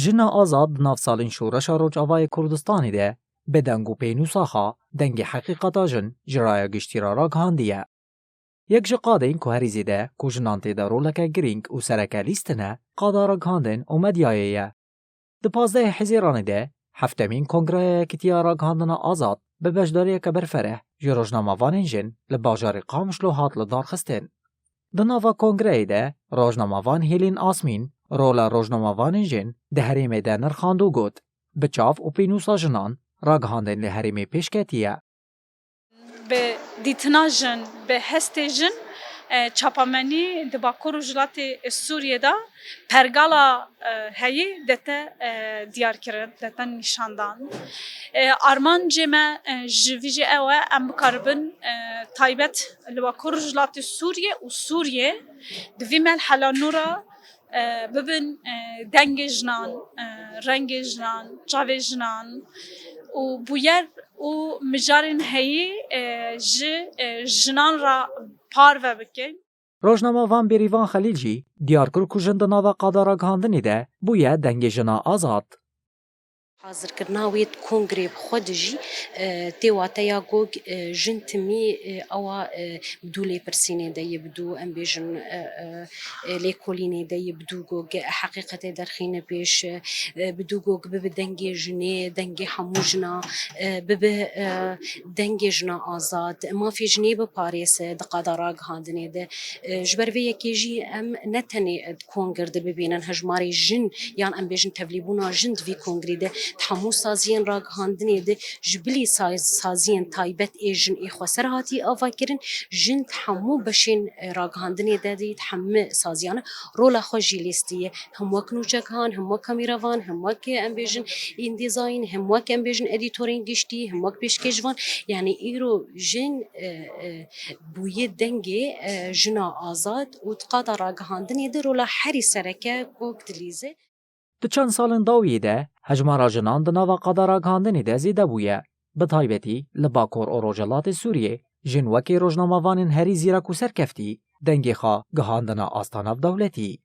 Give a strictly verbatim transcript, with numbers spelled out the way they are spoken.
Jina azad di nav salên Şoreşa Rojavayê Kurdistanê de bi deng û pênûsa xwe dengê heqîqeta jin ji raya giştî re ragihandiye. Yek ji qadên ku herî zêde ku jinan tê de roleke girîng û sereke lîstin e, qada ragihandin û medyayê ye. Di pazdehê Hezîranê de heftemîn Kongreya Yekîtiya Ragihandina Azad bi beşdariyeke berfereh ji rojnamevanên jin li bajarê Qamişlo hat lidarxistin. Di nava kongreyê de rojnamevan Hêlîn Asmîn rola rojnamevanên jin di herêmê de nirxand û got, bi çav û pênûsa jinan ragihandin li herêmê pêşketiye. Bi dîtina jin, bi hestê jin, e, çapamenî di Bakur û Rojhilatê Sûriyê de pergala, e, heyî dete, e, diyarkirin, dete nîşandan. E, armancê me, e, ji vî jî ew e, em bikaribin, e, taybet li Bakur û Rojhilatê Sûriyê û Sûriyê di vî melhela nû re e, bibin, e, dengê jinan, e, rengê jinan, çavê jinan û bûyer û mijarên heyî, e, ji, e, jinan re parve bikin. Rojnamevan Bêrîvan Xelîl jî diyar kir ku jin di nava qada ragihandinê de bûye dengê jina azad. Hazirkirina wê kongrê bi xwe de jî tê wateya ku jin timî ewa bi dû lêpirsînê de yê, bi dû em bêjin lêkolînê de yê, bi dû ku heqîqetê derxîne pêş, bi dû ku bibe dengê jinê, dengê hemû jina, bibe dengê jina azad, mafê jinê biparêze di qada ragihandinê de. Ji ber vê yekê jî em ne tenê di kongir de bibînin hejmarê jin yan em bêjin tevlîbûna jin di vî kongrê de di hemû saziyên ragihandinê de ji bilî saziyên taybet ê jin ê xweser hatî avakirin, jin di hemû beşên ragihandinê de di hemû saziyan rola xwe jî lîstiye. Him wek nûçekan, him wek kamîrevan, him wek em bêjin îndîzayîn, him wek em bêjin edîtorên giştî, him wek pêşkêşvan. Yanî îro jin bûye dengê jina azad û di qada ragihandinê de rola herî sereke kok dilîze. Di çend salên dawiyê de hejmara jinan di nava qada ragihandinê de zêde bûye. Bi taybetî li Bakur û Rojhilatê Sûriyê jin wekî rojnamevanên herî zîrek û serkeftî dengê xwe gihandine asta navdewletî.